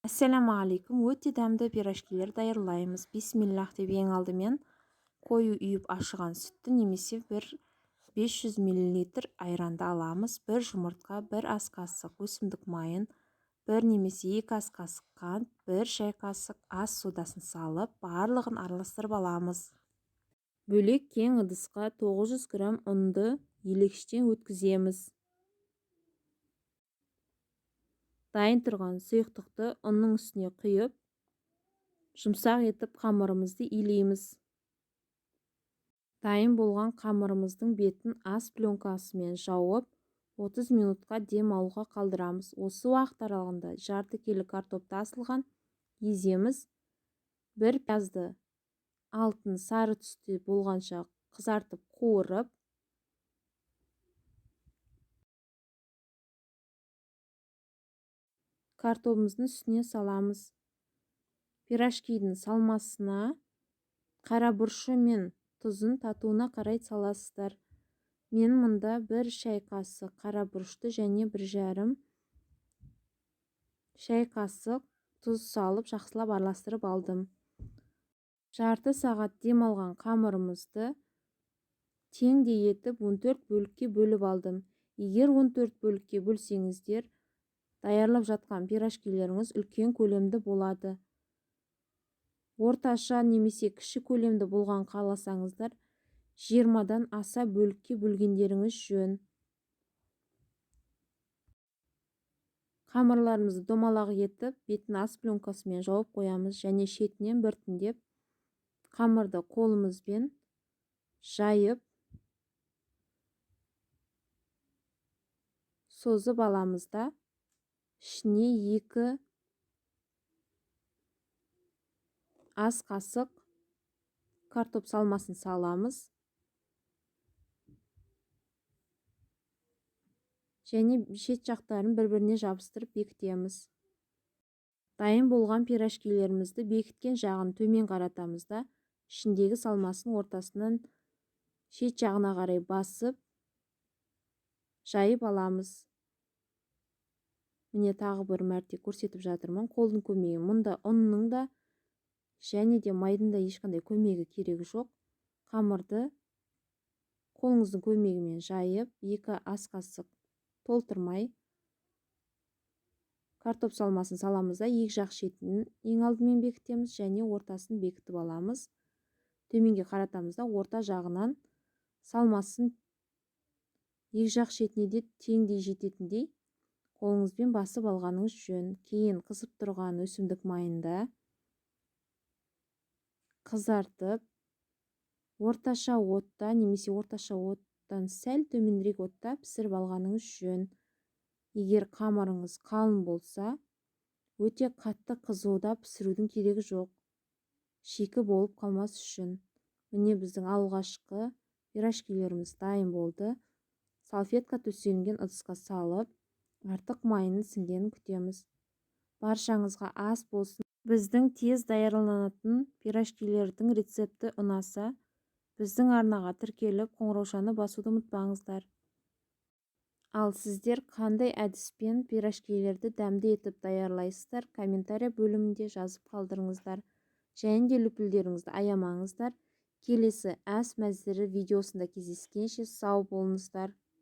Ассалямағалейкум. Өте дәмді пирожкилер даярлаймыз. Бисмиллах деп ең алдымен қою үйіп ашыған сүтті немесе бір 500 мл айранды аламыз. Бір жұмыртқа, бір ас қасық өсімдік майын, бір немесе 2 ас қасық қант, бір шай қасық ас содасын салып, барлығын араластырып аламыз. Бөлек кең ыдысқа 900 грамм ұнды елегіштен өткіземіз. Дайын тұрған сұйықтықты ұнның үстіне құйып, жұмсақ етіп қамырымызды илейміз. Дайын болған қамырымыздың бетін ас пленкасымен жауып, 30 минутқа дем алуға қалдырамыз. Осы уақыт аралығында жарты келі картопты асылған еземіз. Бір пиязды алтын сары түсте болғанша қызартып қуырып, картобымыздың үстіне саламыз. Пирожкидің салмасына қара бұрышы мен тұзын татуына қарай саласыздар. Мен мұнда бір шай қасық қара бұрышты және 1,5 шай қасық тұз салып жақсылап араластырып алдым. Жарты сағат дем алған қамырымызды теңдей етіп 14 бөлікке бөліп алдым. Егер 14 бөлікке бөлсеңіздер, даярлап жатқан пирожкилеріңіз үлкен көлемді болады. Орташа немесе кіші көлемді болған қаласаңыздар, 20-дан аса бөлікке бөлгендеріңіз жөн. Қамырларымызды домалақ етіп, бетін ас пленкасымен жауып қоямыз және шетінен біртіндеп қамырды қолымызбен жайып, созып аламыз да, ішіне 2 ас қасық картоп салмасын саламыз. Және шет жақтарын бір-біріне жабыстырып бекітеміз. Дайын болған пирожкилерімізді бекіткен жағын төмен қаратамыз да, ішіндегі салмасын ортасынан шет жағына қарай басып, жайып аламыз. Міне тағы бір мәрте көрсетіп жатырмын. Қолдың көмегі. Мұнда ұнның да және де майдың да ешқандай көмегі керегі жоқ. Қамырды қолыңыздың көмегімен жайып, 2 ас қасық толтырмай картоп салмасын саламыз да, екі жақ шетін ең алдымен бекітеміз және ортасын бекітіп аламыз. Төменге қаратамыз да, орта жағынан салмасын екі жақ шетіне де теңдей жететіндей қолыңызбен басып алғаныңыз жөн. Кейін қызып тұрған өсімдік майында қызартып, орташа отта немесе орташа оттан сәл төменірек отта пісіріп алғаныңыз жөн. Егер қамырыңыз қалың болса, өте қатты қызуда пісірудің керегі жоқ, шикі болып қалмас үшін. Міне біздің алғашқы пирожкилеріміз дайын болды. Салфетка төселінген ыдысқа салып, артық майының сіңгенін күтеміз. Баршаңызға ас болсын. Біздің тез даярланатын пирожкилердің рецепті ұнаса, біздің арнаға тіркеліп, қоңыраушаны басуды ұмытпаңыздар. Ал сіздер қандай әдіспен пирожкилерді дәмді етіп даярлайсыздар, комментария бөлімінде жазып қалдырыңыздар. Және де лүпілдеріңізді аямаңыздар. Келесі ас мәзірі видеосында кездескенше сау болыңыздар.